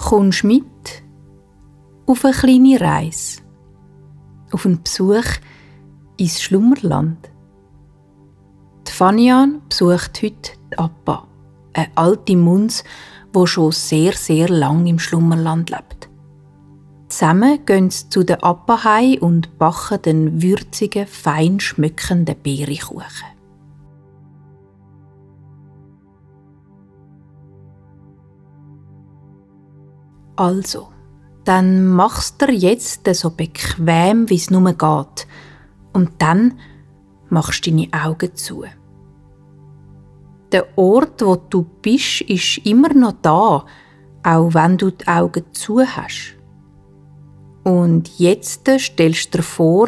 Kommst mit auf eine kleine Reise, auf einen Besuch ins Schlummerland. Die Fanian besucht heute die Appa, eine alte Munz, die schon sehr, sehr lang im Schlummerland lebt. Zusammen gehen sie zu der Appa heim und backen den würzigen, fein schmückenden Beerikuchen. Also, dann machst du jetzt so bequem, wie es nur geht. Und dann machst du deine Augen zu. Der Ort, wo du bist, ist immer noch da, auch wenn du die Augen zu hast. Und jetzt stellst du dir vor,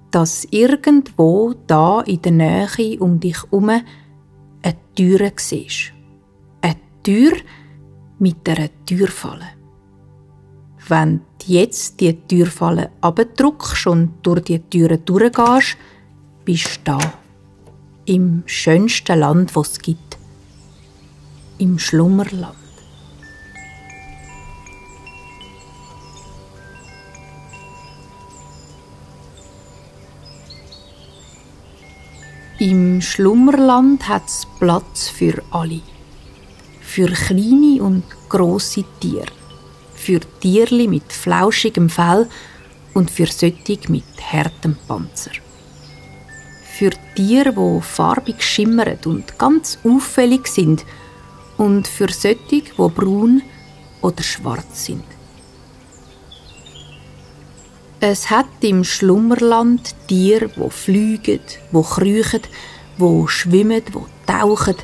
dass irgendwo da in der Nähe um dich herum eine Tür siehst. Eine Tür mit einer Türfalle. Wenn du jetzt die Türfalle abdrückst und durch die Türen durchgehst, bist du da. Im schönsten Land, das es gibt. Im Schlummerland. Im Schlummerland hat es Platz für alle. Für kleine und grosse Tiere. Für Tierli mit flauschigem Fell und für solche mit hartem Panzer. Für Tiere, die farbig schimmern und ganz auffällig sind und für solche, die braun oder schwarz sind. Es hat im Schlummerland Tiere, die fliegen, die kriechen, die schwimmen, die tauchen,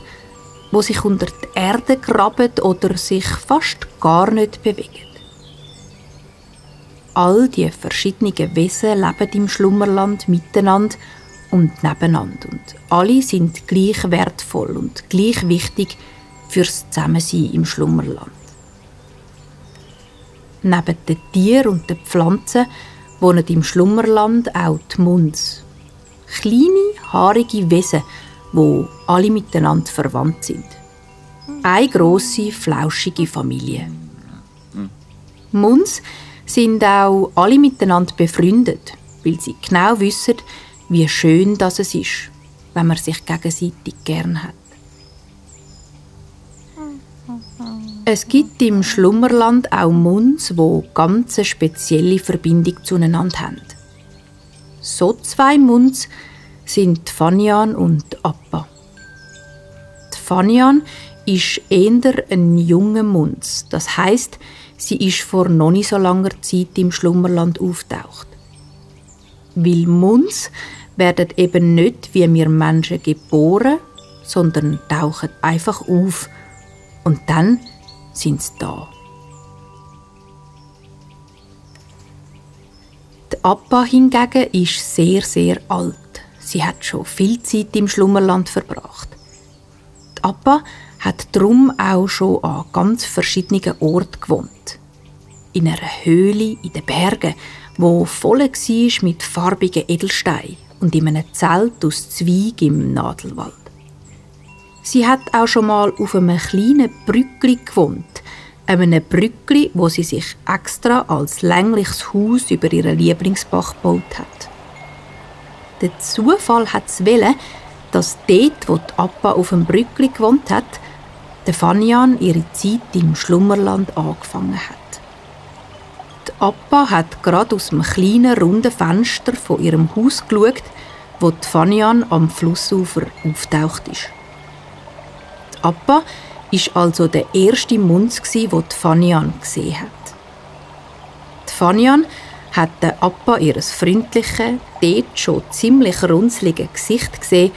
die sich unter die Erde graben oder sich fast gar nicht bewegen. All die verschiedenen Wesen leben im Schlummerland miteinander und nebeneinander. Und alle sind gleich wertvoll und gleich wichtig fürs Zusammensein im Schlummerland. Neben den Tieren und den Pflanzen wohnen im Schlummerland auch die Munz. Kleine, haarige Wesen, die alle miteinander verwandt sind. Eine grosse, flauschige Familie. Munz sind auch alle miteinander befreundet, weil sie genau wissen, wie schön das es ist, wenn man sich gegenseitig gern hat. Es gibt im Schlummerland auch Munz, die ganz eine spezielle Verbindung zueinander haben. So zwei Munz sind die Fanian und die Appa. Die Fanian ist eher ein junger Munz, das heisst, sie ist vor noch nicht so langer Zeit im Schlummerland aufgetaucht. Weil Munz werden eben nicht wie wir Menschen geboren, sondern tauchen einfach auf und dann sind sie da. Die Appa hingegen ist sehr, sehr alt. Sie hat schon viel Zeit im Schlummerland verbracht. Die Appa hat darum auch schon an ganz verschiedenen Orten gewohnt. In einer Höhle in den Bergen, wo voll war mit farbigen Edelsteinen und in einem Zelt aus Zweig im Nadelwald. Sie hat auch schon mal auf einem kleinen Brückli gewohnt, einem Brückli, wo sie sich extra als längliches Haus über ihren Lieblingsbach gebaut hat. Der Zufall hat es wollen, dass dort, wo die Appa auf dem Brückli gewohnt hat, der Fanian ihre Zeit im Schlummerland angefangen hat. Die Appa hat gerade aus dem kleinen, runden Fenster von ihrem Haus geschaut, wo die Fanian am Flussufer auftaucht ist. Die Appa war also der erste Munz, den die Fanian gesehen hat. Die Fanian hat der Appa ihr freundliches, dort schon ziemlich runzliges Gesicht gesehen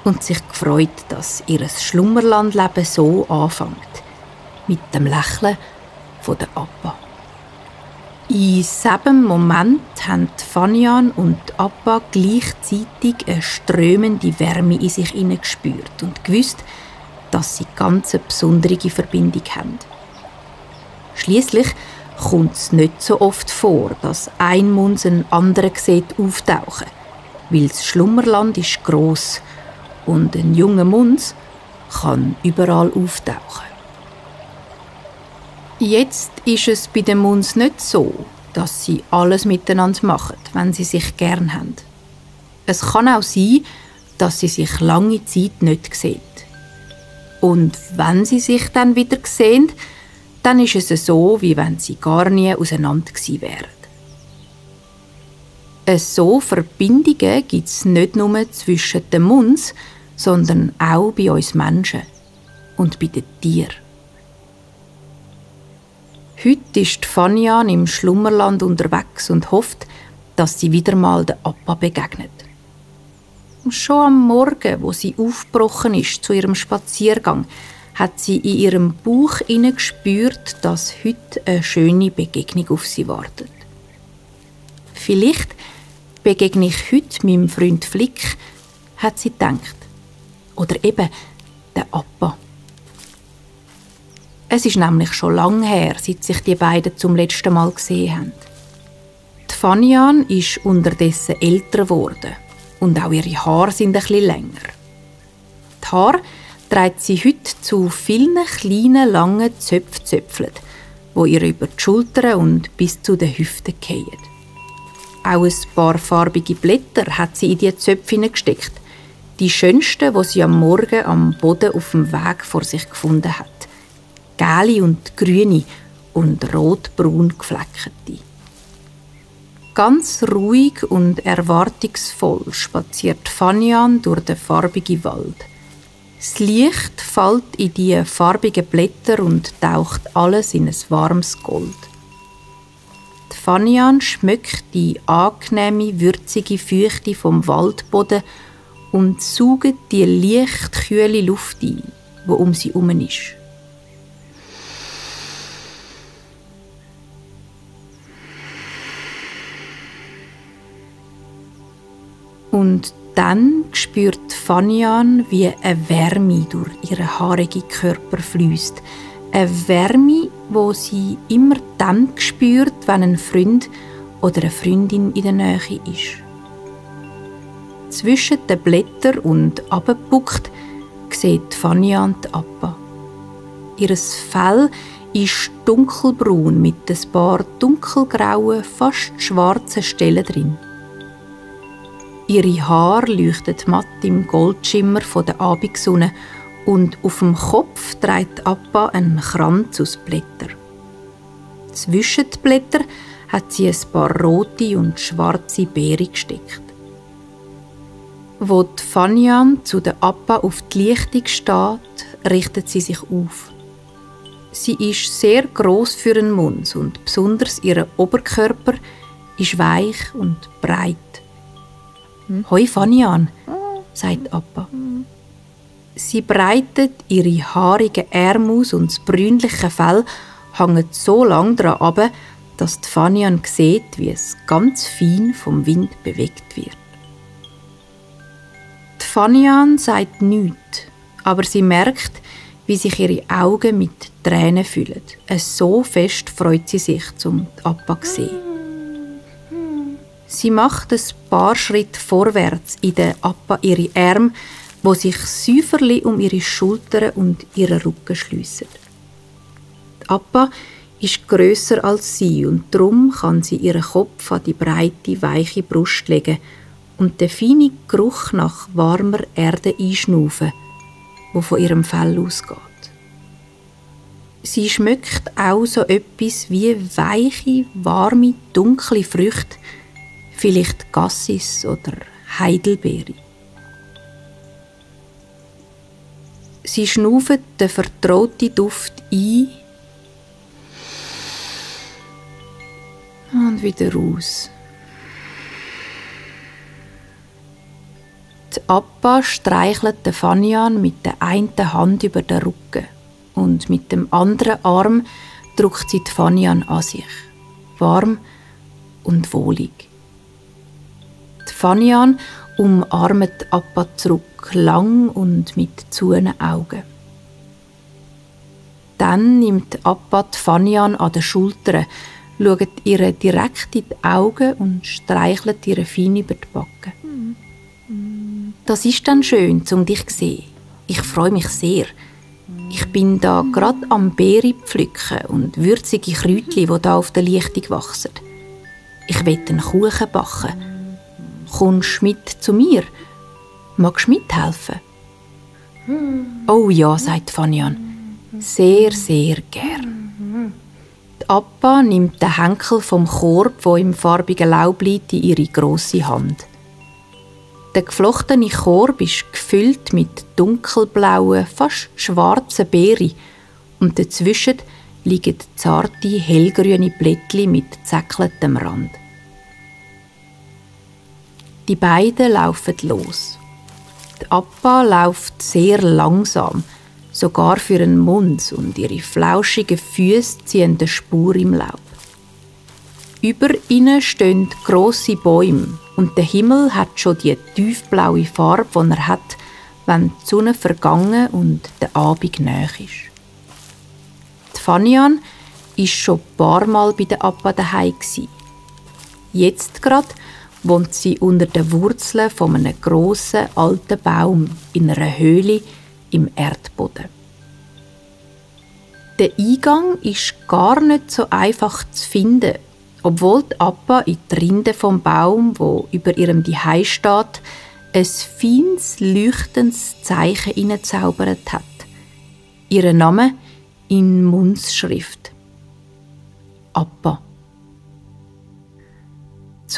und sich gefreut, dass ihr Schlummerlandleben so anfängt. Mit dem Lächeln von der Appa. In diesem Moment haben die Fanian und die Appa gleichzeitig eine strömende Wärme in sich gespürt und gewusst, dass sie ganz eine besondere Verbindung haben. Schliesslich kommt es nicht so oft vor, dass ein Munz einen anderen sieht auftauchen, weil das Schlummerland ist gross und ein junger Munz kann überall auftauchen. Jetzt ist es bei den Muns nicht so, dass sie alles miteinander machen, wenn sie sich gern haben. Es kann auch sein, dass sie sich lange Zeit nicht sehen. Und wenn sie sich dann wieder sehen, dann ist es so, wie wenn sie gar nie auseinander gewesen wären. So Verbindungen gibt es nicht nur zwischen den Muns, sondern auch bei uns Menschen und bei den Tieren. Heute ist Fanian im Schlummerland unterwegs und hofft, dass sie wieder mal der Appa begegnet. Schon am Morgen, wo sie aufgebrochen ist zu ihrem Spaziergang, hat sie in ihrem Bauch gespürt, dass heute eine schöne Begegnung auf sie wartet. Vielleicht begegne ich heute meinem Freund Flick, hat sie gedacht. Oder eben der Appa. Es ist nämlich schon lange her, seit sich die beiden zum letzten Mal gesehen haben. Die Fanian ist unterdessen älter geworden und auch ihre Haare sind ein bisschen länger. Die Haare trägt sie heute zu vielen kleinen, langen Zöpfzöpfeln, die ihr über die Schultern und bis zu den Hüften fallen. Auch ein paar farbige Blätter hat sie in die Zöpfe gesteckt. Die schönsten, die sie am Morgen am Boden auf dem Weg vor sich gefunden hat. Gelbe und grüne und rot-braun gefleckte. Ganz ruhig und erwartungsvoll spaziert Fanian durch den farbigen Wald. Das Licht fällt in die farbigen Blätter und taucht alles in ein warmes Gold. Die Fanian schmeckt die angenehme, würzige Feuchte vom Waldboden und saugt die leicht kühle Luft ein, die um sie herum ist. Und dann spürt Fanian, wie eine Wärme durch ihren haarigen Körper fließt. Eine Wärme, die sie immer dann spürt, wenn ein Freund oder eine Freundin in der Nähe ist. Zwischen den Blättern und abgebuckt sieht Fanian die Appa. Ihr Fell ist dunkelbraun mit ein paar dunkelgrauen, fast schwarzen Stellen drin. Ihre Haare leuchten matt im Goldschimmer der Abendsonne und auf dem Kopf trägt Appa einen Kranz aus Blättern. Zwischen die Blätter hat sie ein paar rote und schwarze Beeren gesteckt. Wo die Fanian zu der Appa auf die Lichtung steht, richtet sie sich auf. Sie ist sehr gross für einen Muns und besonders ihr Oberkörper ist weich und breit. «Hoi Fanian», sagt Appa. Sie breitet ihre haarigen Arme aus und das bräunliche Fell hängt so lang daran ab, dass die Fanian sieht, wie es ganz fein vom Wind bewegt wird. Die Fanian sagt nichts, aber sie merkt, wie sich ihre Augen mit Tränen füllen. So fest freut sie sich, um die Appa zu sehen. Sie macht ein paar Schritte vorwärts in den Appa ihre Arme, wo sich säuferli um ihre Schultern und ihren Rücken schliessen. Die Appa ist grösser als sie und darum kann sie ihren Kopf an die breite, weiche Brust legen und den feinen Geruch nach warmer Erde einschnaufen, der von ihrem Fell ausgeht. Sie schmeckt auch so etwas wie weiche, warme, dunkle Früchte, vielleicht Cassis oder Heidelbeere. Sie schnauft den vertrauten Duft ein und wieder raus. Die Appa streichelt den Fanian mit der einen Hand über den Rücken und mit dem anderen Arm drückt sie die Fanian an sich, warm und wohlig. Die Fanian umarmt die Appa zurück, lang und mit zuenen Augen. Dann nimmt die Appa die Fanian an den Schultern, schaut ihr direkt in die Augen und streichelt ihr fein über die Backen. «Das ist dann schön, um dich zu sehen. Ich freue mich sehr. Ich bin da gerade am Beere pflücken und würzige Kräutchen, die da auf der Lichtung wachsen. Ich will einen Kuchen backen. Kommst du mit zu mir? Magst du mithelfen? Oh ja, sagt Fanian. Sehr, sehr gern. Die Appa nimmt den Henkel vom Korb, der im farbigen Laub liegt, in ihre grosse Hand. Der geflochtene Korb ist gefüllt mit dunkelblauen, fast schwarzen Beeren und dazwischen liegen zarte, hellgrüne Blättchen mit zäckeltem Rand. Die beiden laufen los. Die Appa läuft sehr langsam, sogar für einen Mund, und ihre flauschigen Füße ziehen eine Spur im Laub. Über ihnen stehen grosse Bäume und der Himmel hat schon die tiefblaue Farbe, die er hat, wenn die Sonne vergangen und der Abend nahe ist. Die Fanian war schon ein paar Mal bei der Appa daheim. Jetzt gerade wohnt sie unter den Wurzeln von einem grossen, alten Baum in einer Höhle im Erdboden. Der Eingang ist gar nicht so einfach zu finden, obwohl die Appa in die Rinde vom Baum, wo über ihrem Zuhause steht, ein feines, leuchtendes Zeichen hineingezaubert hat. Ihr Name in Mundschrift. Appa.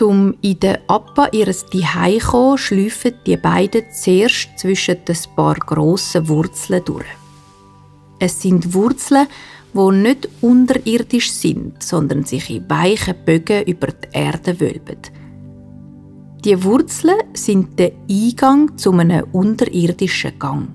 Um in der Appa ihres Zuhause zu kommen, schleifen die beiden zuerst zwischen ein paar grossen Wurzeln durch. Es sind Wurzeln, die nicht unterirdisch sind, sondern sich in weichen Bögen über die Erde wölben. Die Wurzeln sind der Eingang zu einem unterirdischen Gang.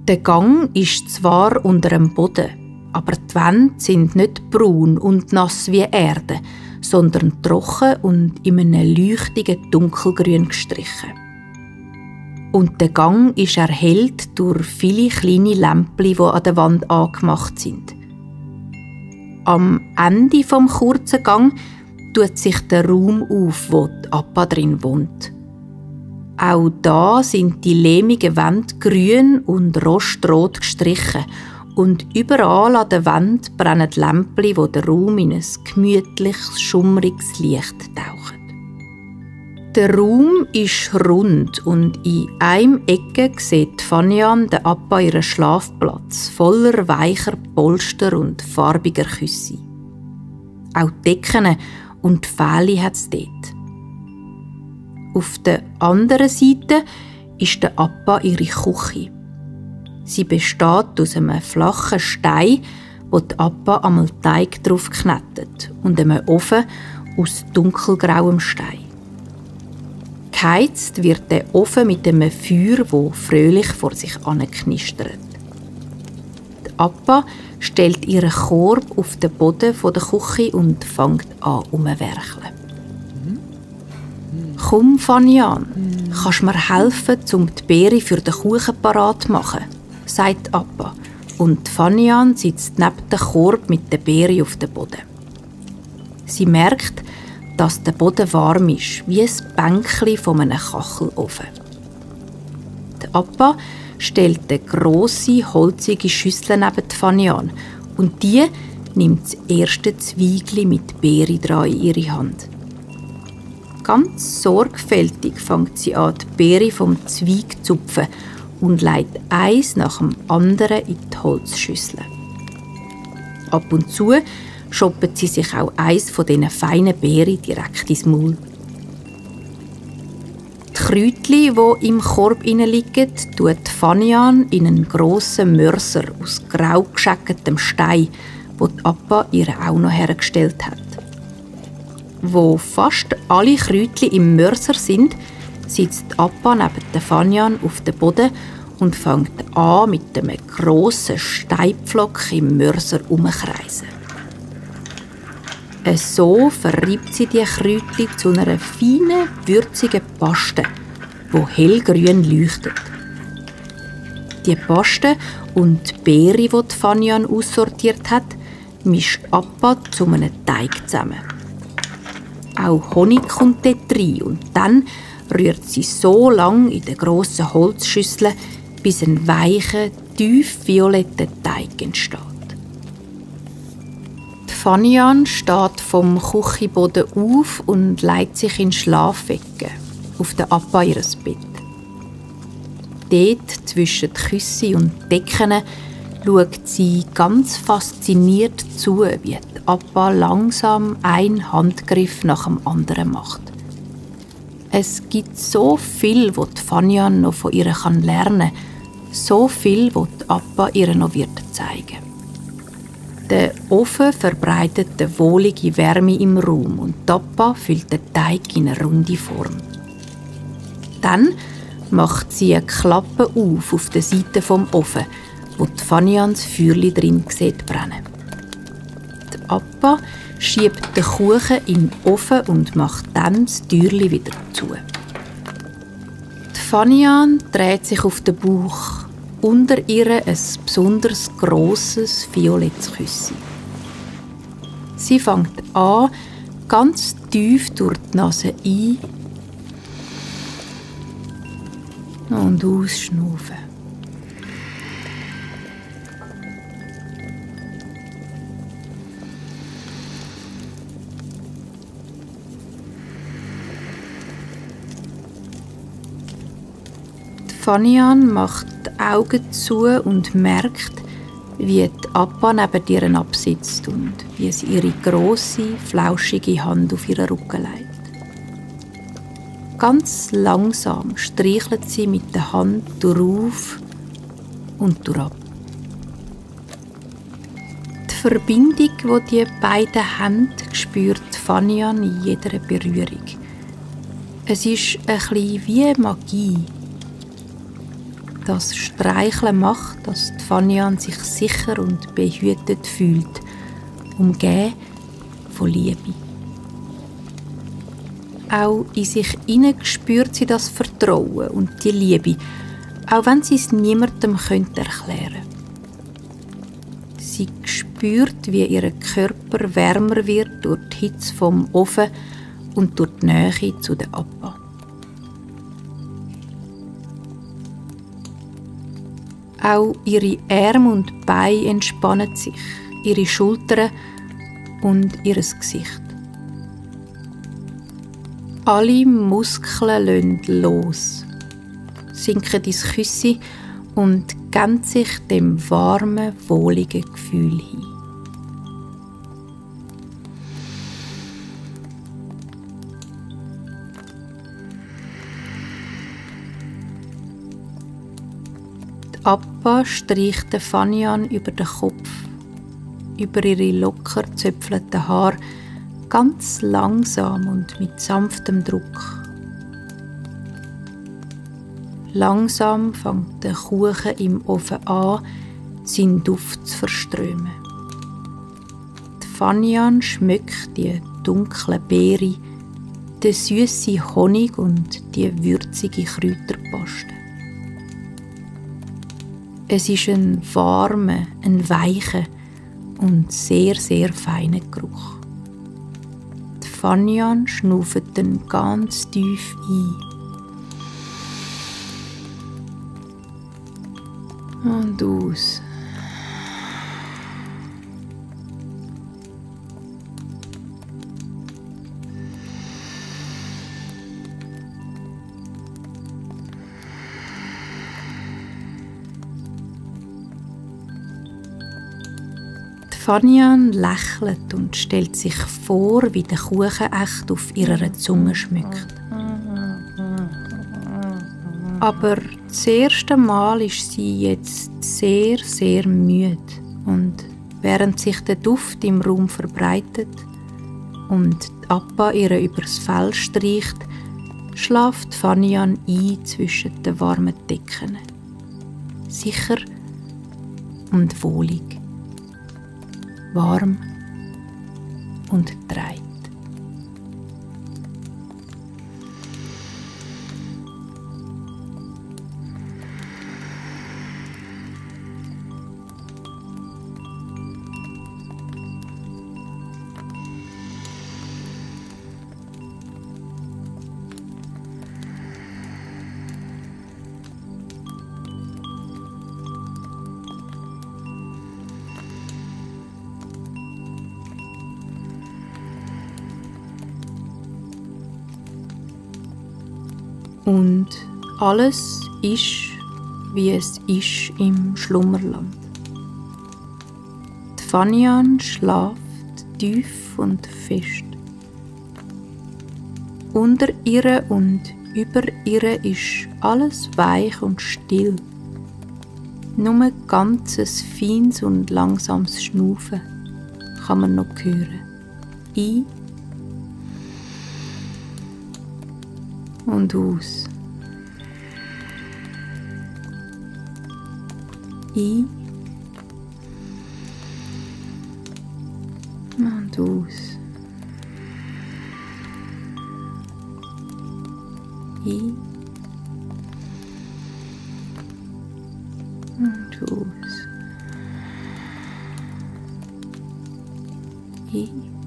Der Gang ist zwar unter dem Boden, aber die Wände sind nicht braun und nass wie Erde, sondern trocken und in einem leuchtigen Dunkelgrün gestrichen. Und der Gang ist erhellt durch viele kleine Lämpchen, die an der Wand angemacht sind. Am Ende vom kurzen Gang tut sich der Raum auf, wo die Appa drin wohnt. Auch da sind die lehmigen Wände grün und rostrot gestrichen und überall an der Wand brennen Lämpchen, die den Raum in ein gemütliches, schummriges Licht tauchen. Der Raum ist rund und in einem Ecke sieht Fanian den Appa ihren Schlafplatz voller weicher Polster und farbiger Küsse. Auch Decken und Pfähle hat es dort. Auf der anderen Seite ist der Appa ihre Küche. Sie besteht aus einem flachen Stein, wo die Appa einmal Teig drauf knettet, und einem Ofen aus dunkelgrauem Stein. Geheizt wird der Ofen mit einem Feuer, das fröhlich vor sich anknistert. Die Appa stellt ihren Korb auf den Boden der Küche und fängt an umzuwerkeln. «Komm, Fanian, kannst du mir helfen, um die Beere für den Kuchen parat zu machen?» sagt die Appa. Und Fanian sitzt neben dem Korb mit der Beere auf dem Boden. Sie merkt, dass der Boden warm ist, wie ein Bänkchen von einem Kachelofen. Die Appa stellt eine grosse, holzige Schüssel neben die Fanian und die nimmt das erste Zweigli mit Beere dran in ihre Hand. Ganz sorgfältig fängt sie an, die Beere vom Zweig zu zupfen und legt eins nach dem anderen in die Holzschüssel. Ab und zu schoppt sie sich auch eins von diesen feinen Beeren direkt ins Maul. Die Kräutchen, die im Korb liegen, tut Fanian in einen grossen Mörser aus grau geschäckertem Stein, den die Appa ihr auch noch hergestellt hat. Wo fast alle Kräutchen im Mörser sind, sitzt die Appa neben der Fanian auf dem Boden und fängt an, mit einem grossen Steinpflock im Mörser umzukreisen. So verreibt sie die Kräutchen zu einer feinen, würzigen Paste, die hellgrün leuchtet. Die Paste und die Beere, die die Fanian aussortiert hat, mischt Appa zu einem Teig zusammen. Auch Honig kommt dort rein und dann rührt sie so lange in der grossen Holzschüssel, bis ein weicher, tief violetter Teig entsteht. Die Fanian steht vom Küchenboden auf und legt sich in Schlafecke auf den Appa ihres Bett. Dort, zwischen die Küsse und die Decken, schaut sie ganz fasziniert zu, wie die Appa langsam einen Handgriff nach dem anderen macht. Es gibt so viel, was die Fanian noch von ihr lernen kann, so viel, was die Appa ihr noch zeigen wird. Der Ofen verbreitet eine wohlige Wärme im Raum und die Appa füllt den Teig in eine runde Form. Dann macht sie eine Klappe auf der Seite vom Ofen, wo die Fanian das Feuerchen drin sieht brennen. Die Appa schiebt den Kuchen in den Ofen und macht dann das Türchen wieder zu. Die Fanian dreht sich auf den Bauch. Unter ihr ein besonders grosses, violettes Küssi. Sie fängt an, ganz tief durch die Nase ein und ausschnaufen. Fanian macht die Augen zu und merkt, wie die Appa neben ihr absitzt und wie sie ihre grosse, flauschige Hand auf ihren Rücken legt. Ganz langsam streichelt sie mit der Hand darauf und durchab. Die Verbindung, die die beiden haben, spürt Fanian in jeder Berührung. Es ist ein bisschen wie Magie. Das Streicheln macht, dass die Fanian sich sicher und behütet fühlt, umgeben von Liebe. Auch in sich hinein spürt sie das Vertrauen und die Liebe, auch wenn sie es niemandem erklären könnte. Sie spürt, wie ihr Körper wärmer wird durch die Hitze vom Ofen und durch die Nähe zu der Appa. Auch ihre Arme und Beine entspannen sich, ihre Schultern und ihr Gesicht. Alle Muskeln lassen los, sinken ins Küssi und geben sich dem warmen, wohligen Gefühl hin. Die Appa streicht Fanian über den Kopf, über ihre locker gezöpfelten Haare, ganz langsam und mit sanftem Druck. Langsam fängt der Kuchen im Ofen an, seinen Duft zu verströmen. Die Fanian schmeckt die dunklen Beeren, den süßen Honig und die würzige Kräuterpaste. Es ist ein warmer, ein weicher und sehr, sehr feiner Geruch. Die Fanian schnauft dann ganz tief ein und aus. Fanian lächelt und stellt sich vor, wie der Kuchen echt auf ihrer Zunge schmeckt. Aber das erste Mal ist sie jetzt sehr, sehr müde und während sich der Duft im Raum verbreitet und die Appa ihr übers Fell streicht, schläft Fanian ein zwischen den warmen Decken. Sicher und wohlig. Warm und dreit. Und alles ist, wie es ist im Schlummerland. Die Fanian schläft tief und fest. Unter ihr und über ihr ist alles weich und still. Nur ganzes feines und langsames Schnaufen kann man noch hören. Ein und aus. Ein und aus. Ein und aus. Ein